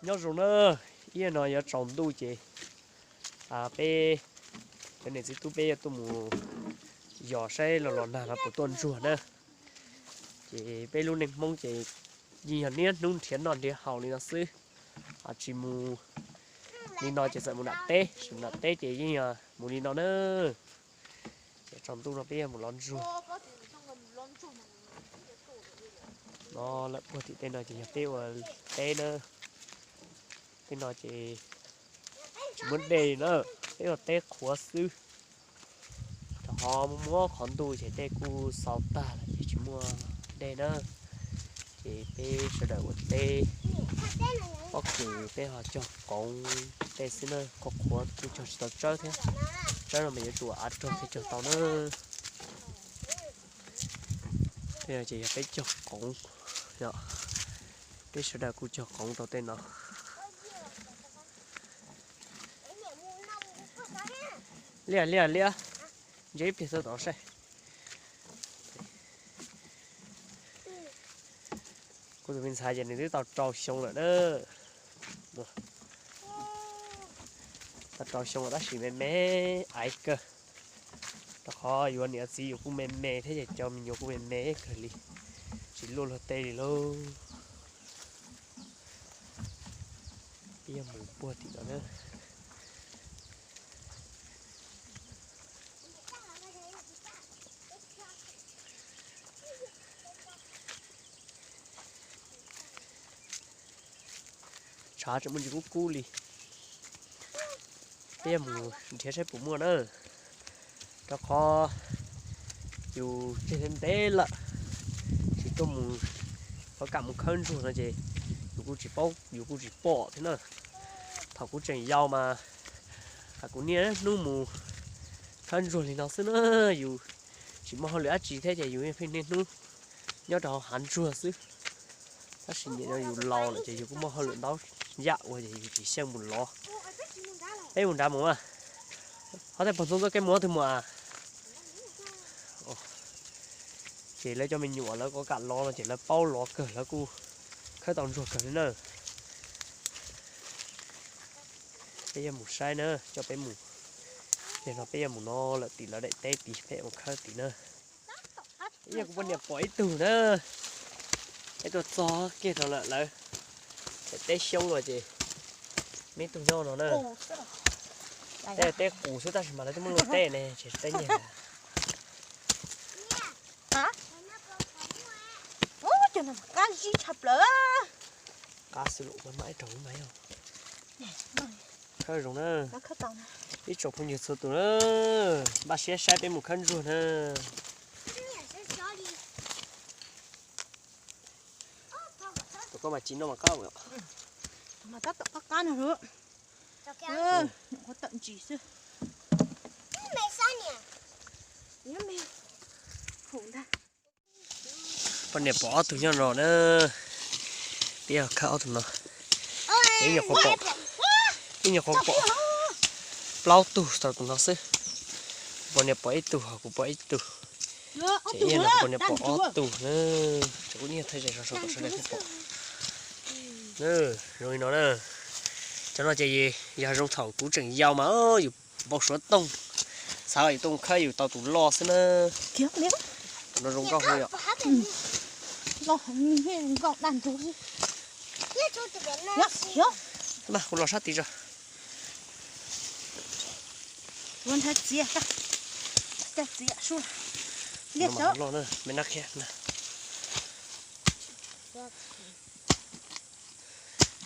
Nyob zoo na, ib yam no yuav tsaus ntuj ces peb cov niam txiv tub peb yuav tuaj mus yos saib los los nag los puas tuaj ntsuag na. Ces peb lub neej Hmoob ces yeej yog niaj hnub nrhiav noj nrhiav haus li no xwb, tsis mus li no ces txawm mus nram teb, mus nram teb ces yeej yog mus li no na. Ces tsaus ntuj no peb yuav mus lov ntsuag. No lawm puag tim tej no ces yog peb ua teb na. Tej no ces tsis muaj dej na, peb ua teb qhuav xwb. Rau qhov muab qhov ntuj ces dej kuj xau tag lawm ces tsis muaj dej na. Ces peb sawv daws ua teb pob kws peb ho cog qoov tej xwb na, qhuav qhuav kuj cog tsis tau tsawb thiab. Tsawb no mas yuav tsum av rog thiaj cog tau na. Tej no ces yog peb cog qoov, peb sawv daws kuj cog qoov rau tej no. Liaj liaj liaj, ntsia ib pliag txog tod saib. Kuv tus me ntxhais ces nws twb tau rau xyoo lawm na. Tau rau xyoo lawm tab sis me me aiv kawg. Rau qhov yuav niam txiv yus kuj me me thiab ces cov me nyuam kuj me me kawg li, tsis luaj luag tej li lauj. Peb yuav mus puag tim no na. Tshav tseem muaj ntsis kub kub li. Peb yuav mus nrhiav saib puas muaj na, rau qhov yus tseg ntev ntev lawm tsis tuaj mus, kom kam mus khawb ntsuag no ces yus kuj tsis paub, yus kuj tsis pom thiab na. Thaum kuv tseem yau mas kuv niaj hnub mus khawb ntsuag li no xwb na, yus tsis muaj hauj lwm dab tsi thiab ces yus pheej niaj hnub nyob rau hauv hav ntsuag xwb. Tab sis nim no yus laus lawm ces yus kuj muaj hauj lwm ntau yam ua ces yus tsis xyeej mus lov. Peb mus nrad mus mas, ho tej pog ntxoov txoj kev mus ob tug mus a. Ces lawv cov me nyuam lawv kom kam lov no ces lawv paub lov kawg, lawv kuj khawb tau ntsuag kawg li na. Peb yuav mus saib na, coj peb mus. Yog no peb yuav mus no lawm tim lawv daim teb tid peb mus khawb tid na. Ib yam kuv poj niam pom ib tug na, peb tuaj txog kiag rau lawm lawv daim teb xyoob los ces me tug nyob no na. Tej teb qus xwb tab sis mas lawv twb muab luaj teb ne, tsis teb nyiag. Qab zib tshaj plaws. Qab xwb los ua maj ib raug lub mas yog. Khawb zoo na. Ib tsoom phooj ywg txhua tus na, npaj siab saib peb mus khawb ntsuag na. Tus koj mas tsis noj mas qab. Mas tab tom qab qab no. Qhuav tawm ntsis xwb. Poj niam pom ob tug nyob no na, peb yog khawb ob tug no. Ib nyuag qhuav pom, ib nyuag qhuav pom plaub tug tau tus no xwb. Kuv poj niam pom ib tug, kuv pom ib tug. Ces ib yam no kuv poj niam pom ob tug na. Ces kuv niaj thaij ze zog kom sawv daws thiaj pom. Zoo li no na. Cov no ces yog zoo thaum kuv tseem yau mas yus npau suav tooj, xav kom yus tuaj khawb yus tau tus loj xwb na. Tus no zoo nkauj heev yom. Mas kuv los sab tid tso. Loj na, me nab qhia na.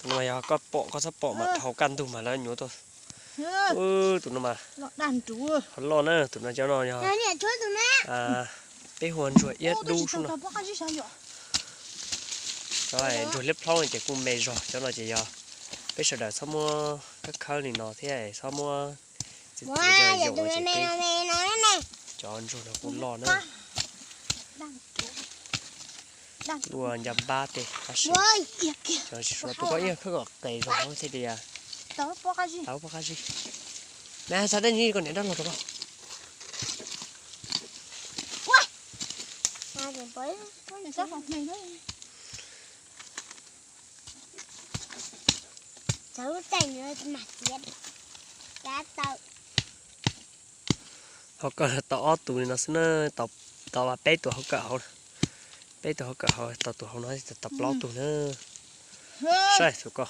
Tus no yog koj pom koj txhob pom mas dhau kaj ntug mas lawv nyuam tuaj. Tus no mas ho loj na, tus no cov no yog peb hu ua ntsuag iab dub sub no. Cov ntsuag liab plhaub ces kuj me zog, cov no ces yog peb sawv daws txhob muab khawb khawb li no thiab txhob muab txiav txiav cov yoom ces peb, cov ntsuag no kuj loj na. Ua nca npab tej tab sis cov tsis suav tus koj ib khawb kom qes zog thiaj li tau pob qab zib. Me xav dab tsi koj niam dab los rau koj. Hauv kawm tau ob tug li no xwb na, tau peb tug hauv kawm hauv, peb tug hauv kawm hauv, tau tus hauv no tau plaub tug na. Saib tus ko.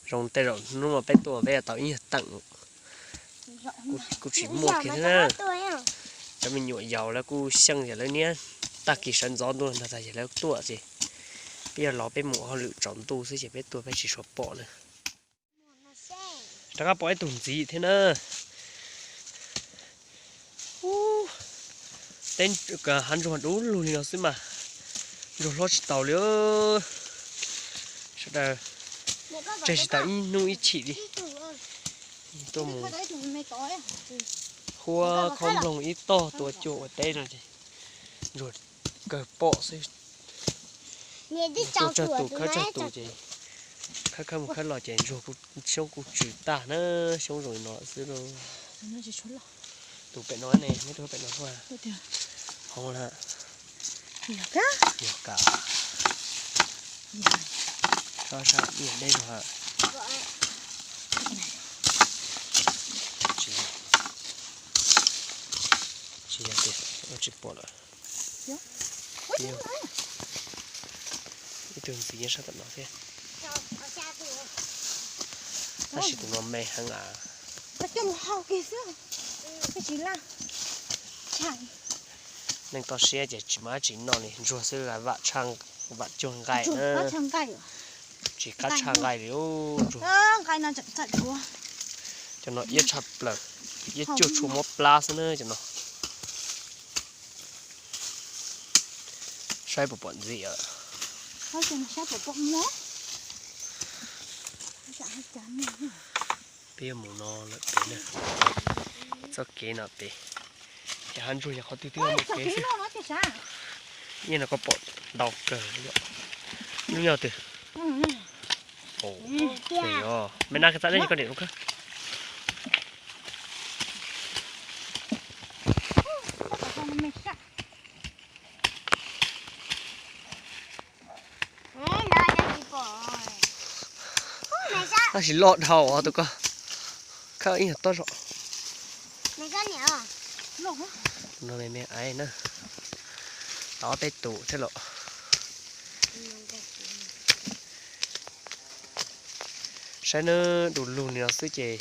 Zoo tej zaum hnub no peb tuaj peb yuav tau ib nyuag teem. Kuj tsis muaj kiag thiab na. Cov me nyuam yaus lawv kuj xyeej yog lawv niaj tag kis sawv ntxov ntuj ntag tas yog lawv tuaj ces peb yog los peb mus hauj lwm tsaus ntuj xwb ces peb tuaj peb tsis tshua pom na. Rov qab pom ib tug ntxiv thiab na. Teb hav ntsuag dub lug li no xwb mas ntsuag hlob tsis taus li. Sawv daws tseg tsis tau ib hnub ib chim li. Tuaj mus huab khaub nploog ib tog tua cuag ua teb no ces ntsuag kawg pom xwb. Tuaj tsawg tus khawb tsawg tus ces khawb khawb mus khawb los ces ntsuag xyoob kuj tsw tag na, xyoob zoo li no xwb lauj. Tus pem no ne, neb tus pem no kuj hov na. Yog ka, yog ka. Tsob sab ib yam deb zog. Tsis yog tias ua tsis pom lawm. Ib tug ntxiv nyob sab tom no thiab. Tab sis tus no me heev a. Neej toj siab ces tsis muaj dab tsi noj li, ntsuag xwb vam tshaj, vam cuag nqaij na. Tsis qab tshaj nqaij li ntsuag. Cov no iab tshaj plaws, iab cuag tshuaj muab plab xwb na cov no. Saib puas pom ntxiv. Peb yuav mus no lawm pem na. Txoj kev no pem, ces hav ntsuag yog qhov twg twb muaj kev xwb. Nyiaj no koj pom ntau kawg li. Lub nyob twg? Me nab koj txav dej koj niam lub khawb. Tab sis loj dhau os tus ko. Khawb ib nyuag tob zog. No me me aiv na. Tau ob peb tus thiab los. Saib na, du lug li no xwb ces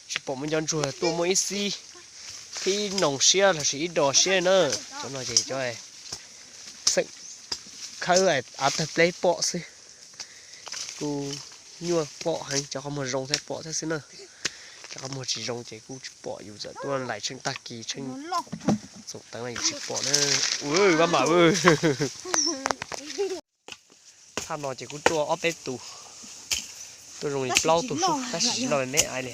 tsis pom muaj cov ntsuag tuaj muaj ib xib, ib noog siab lossis ib do siab na. Cov no ces cov xeem khawb av tawg pleb pom xwb. Kuj nyuaj pom heev, cov qhov muag zoo thiaj pom thiab xwb na. Cov qhov muag tsis zoo ces kuj tsis pom, yus txawm tuaj lais tsheej tag kis tsheej txoom teev no yus tsis pom na. Ua, vaj mam. Thaj no ces kuj tuaj ob peb tus, tuaj zoo li plaub tus xwb tab sis tsis loj me me aiv li.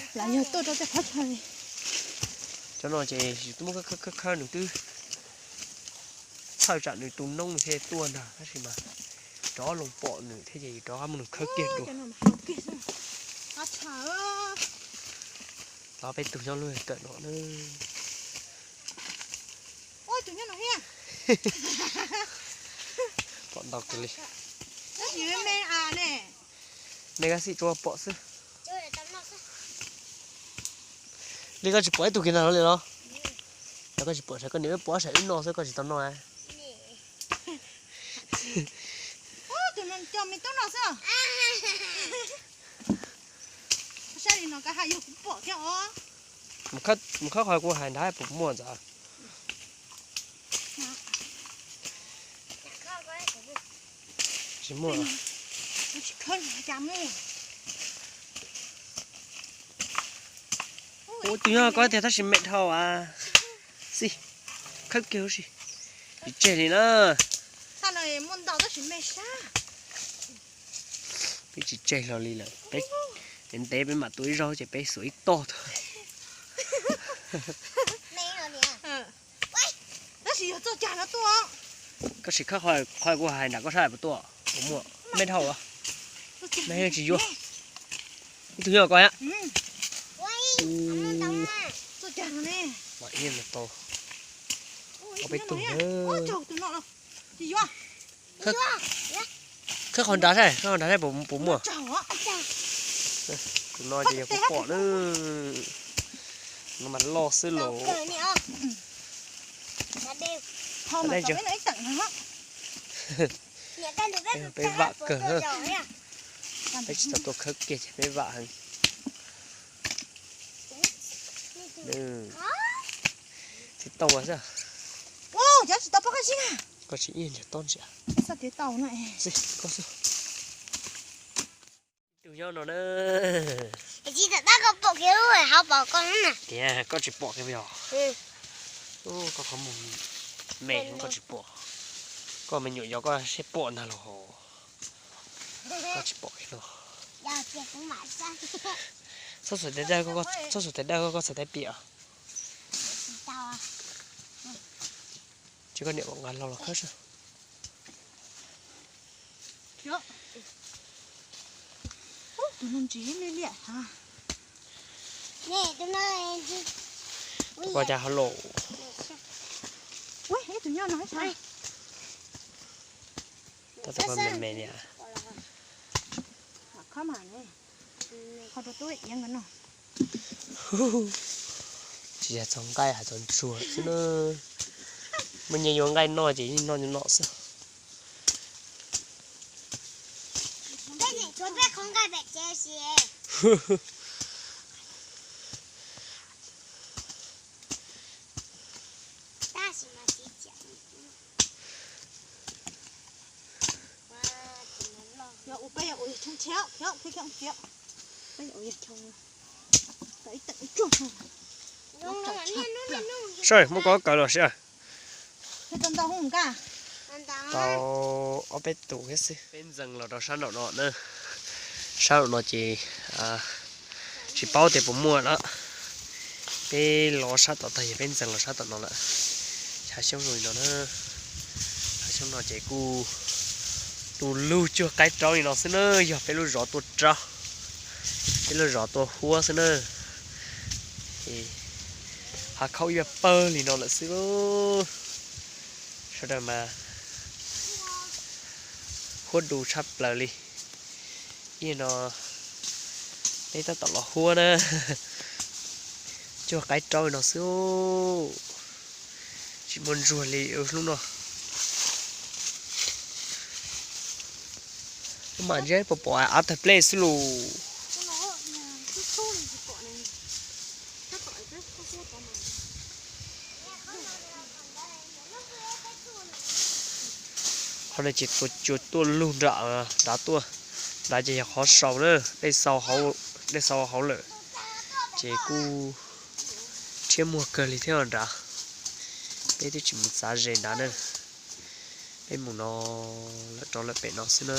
Cov no ces yus twb muab khawb khawb nws twb txhawj tsam nws tu noob thiaj tuaj ntag tab sis mas rov loo pom nws thiab ces yus rov qab muab nws khawb kiag dua. Tau peb tug nyob lub kawm no na. Pom ntau kawg li. Me kab xij tsuas pom xwb. Li koj tsis pom ib tug kiag ntag li los? Los koj tsis pom sav koj niam wb pom sav wb noj xwb koj tsis tau noj a? Mus khawb qhov kuv hais nrad puas muaj ntxawm? Tsis muaj. Ua tus nyob ko tiag tab sis me dhau a. Xij, khawb kiag huv si. Tsis tseg li na. Peb tsis tseg hlo li lawm, peb ntev peb mam tua ib zaug ces peb xuas ib tog tag. Koj sim khawb qhov kuv hais nram koj sab puas tuaj, puas muaj me dhau a? Me tsis yuav. Ib tug nyob ko a. Ib tug. Khawb qhov nrad saib, khawb qhov nrad saib puas muaj. Tus no ces yog kuv pom na. No mas loj xwb los. Peb vam kawg na. Peb tsis tau tua khawb kiag ces peb vam heev. Tsis tau xwb. Koj tsis ib ntsiag tob ntsiag. Koj xwb. Tus nyob no na. Tias koj tsis pom kiag yog. Koj qhov muag me koj tsis pom. Koj me nyuam yog koj seb pom ntag los. Koj tsis pom kiag no. Txhob xav tes dawj, txhob xav tes dawj koj txhais tes piam. Tsis koj niam nqa hlo los khawb saib. Tus no ntsis me liam. Tus ko cas ho laus. Tus ko me me li. Tsis yog txog nqaij hais txog ntsuag xwb na. Muaj nyias yuav nqaij noj ces yeej noj no xwb. Saib muab koj kawg los saib. Tau ob peb tus thiab xwb. Peb ntxees los rau sab nraum no na. Sab nraum no ces tsis paub tias puas muaj lawm. Peb los sab tom tag yog peb ntxees los sab tom no lawm. Hav xyoob zoo li no na. Hav xyoob no ces kuj tu lug cuag qaib raub li no xwb na, yog peb lub zos tuaj raub, peb lub zos tuaj huab xwb na. Hav khaub yuav pawg li no lawm xwb lauj. Sawv daws mas huab du tshaj plaws li. Ib no peb tab tom los huab na, cuag qaib raub li no xwb. Tsis muaj ntsuag li hnub no. Mas ntshe puas pom av tawg plej xwb lus. Qhov no ces tuaj cuag tuaj lug nram nrad tuaj, nrad ces yog qhov sau na, dej xau hauv lawm, ces kuj rhiab muag kawg li thiab nrad. Peb twb tsis mus txav ze nrad na, peb mus no lawm rau lawm pem no xwb na.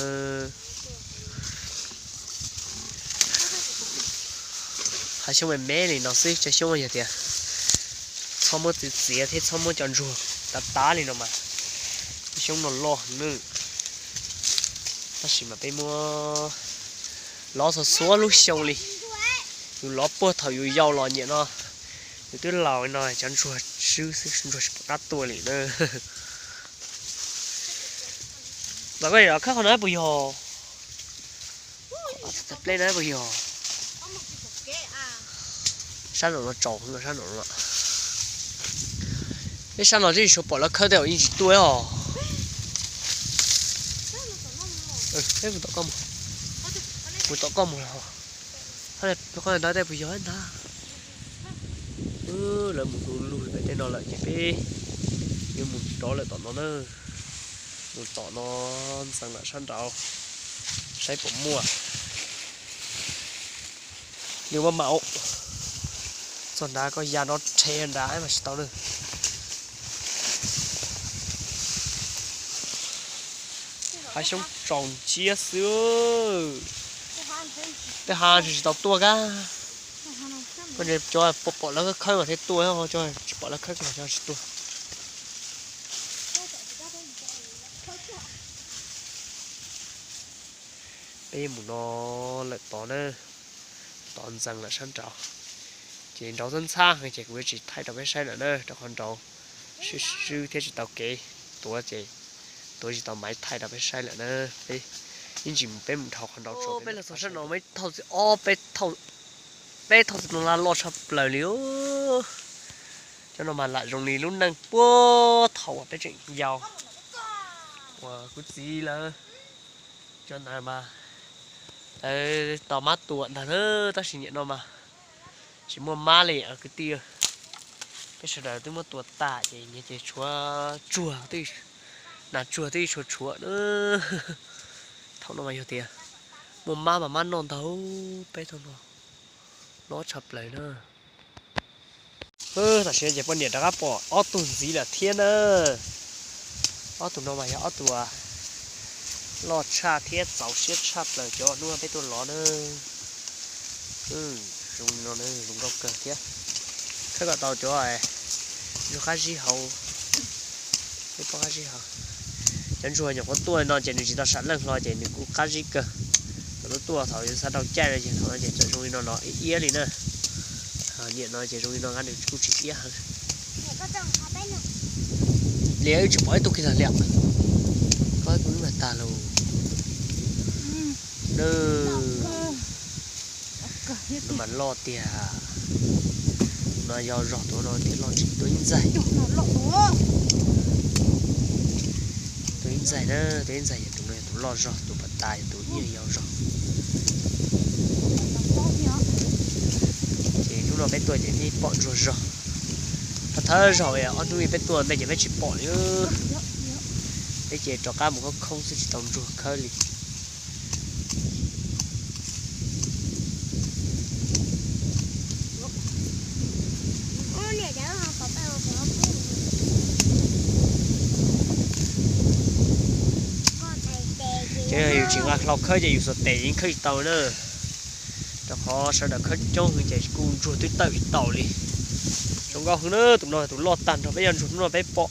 Hav xyoob me me li no xwb, cov xyoob yog tias txhob muab txiav txiav thiab txhob muab cov ntsuag tav tav li no mas, xyoob no loj heev na. Tab sis mas peb muab lov txhua txhua lub xyoo li, yus lov puag thaum yus yau los nyiam no, yus twb laus no cov ntsuag swb xwb, ntsuag tsis pom qab tuaj li na. Mas koj khawb qhov no puas yog? Plej no puas yog? Sab no tsaus heev sab no. Peb sab no twb tsis pom lawv khawb tej zaum yeej tsis tuaj os. Peb mus tom koj mus, mus tom koj mus los. Qhov ntawd tej puas yog ntag? Lawv mus du lug pem tej no lawm ces peb yuav mus rov lawm tom no na. Mus tom no ntxeev lawm sab nraud saib puas muaj. Nws maj mam txog nrad koj ya no rhe nrad mas tsis tau na. Hav xyoob tsaus nciab xwb. Tej hav tsis tau tuaj kab. Cov pom lawv khawb mas thiaj tuaj, cov tsis pom lawv khawb mas cov tsis tuaj. Peb mus no lawm tod na, tod ntxeev lawm sab nraud. Ces nraud ntxhab ntxhab heev ces kuv yuav tsis thaij rau peb saib lawm na, rau qhov nraud swb swb thiab tsis tau kev tuav ces Tuav tsis tau maiv thaij rau peb saib lawm na. Ib ntsis mus peb mus dhau qhov nraud tso. Peb los txog sab no, peb thauj txiv no laj loj tshaj plaws li. Cov no mas lam zoo li lub neej puag thaum uas peb tseem yau uas kuv txiv lawv cov ntawd mas lawv tau mab tua ntag na. Tab sis niaj no mas tsis muaj mab li kwv tij. Peb sawv daws twb muab tua tas ces nyias ces tshuav tsuag, nas tsuag twb tshuav tshuav na. Thaum no mas yog tias muaj mab mas mab noj ntau, peb thaum no lob tshaj plaws na. Tam sim no ces poj niam rov qab pom ob tug ntxiv lawm thiab na. Ob tug no mas yog ob tug loj tshaj thiab txaus siab tshaj plaws cov hnub peb tuaj los na. Zoo no zoo nkauj kawg thiab. Khawb kom tau cov ntsuag qab zib hauv, peb pob qab zib hauv. Cov ntsuag nyuam qhuav tuaj no ces nws tsis tau sam leej hlo ces nws kuj qab zib kawg. Thaum tuaj thaum xav rau caij no ces thaum no ces txawm zoo li no los iab iab li na. Niaj no ces zoo li no nqa nws kuj tsis iab heev. Liam wb tsis pom ib tug kiag li. Koj kuv wb mas tag lus. Nws mas loj tiag. No yau zog, tus no thiaj loj tsis, tus ib ntxaig. Tus ib ntxaig na, tus ib ntxaig yog tus no yog tus loj zog, tus pas tas yog tus ib yam yau zog. Ces hnub no peb tuaj ces peb pom ntsuag zog. Thawj thawj zaug ob hnub peb tuaj ntej ces peb tsis pom li. Peb ces rov qab mus khoob khoob xwb tsis tau ntsuag khawb li. Ces yus tsis nqa hlau khawb ces yus xuas tes yeej khawb tsis tau na. Rau qhov sawv daws khawb coob heev ces kuj ntsuag twb tawm tsis tau li. Zoo nkauj heev na, tus no tus loj tag nrho peb yog ntsuag hnub no peb pom.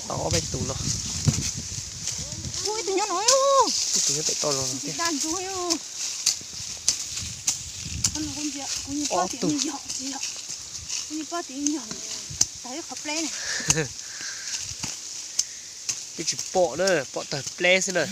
Tau ob peb tus no. Ib tug nyob pem toj zog no thiab. Ob tug. Twb tsis pom na, pom tawg pleb xwb na.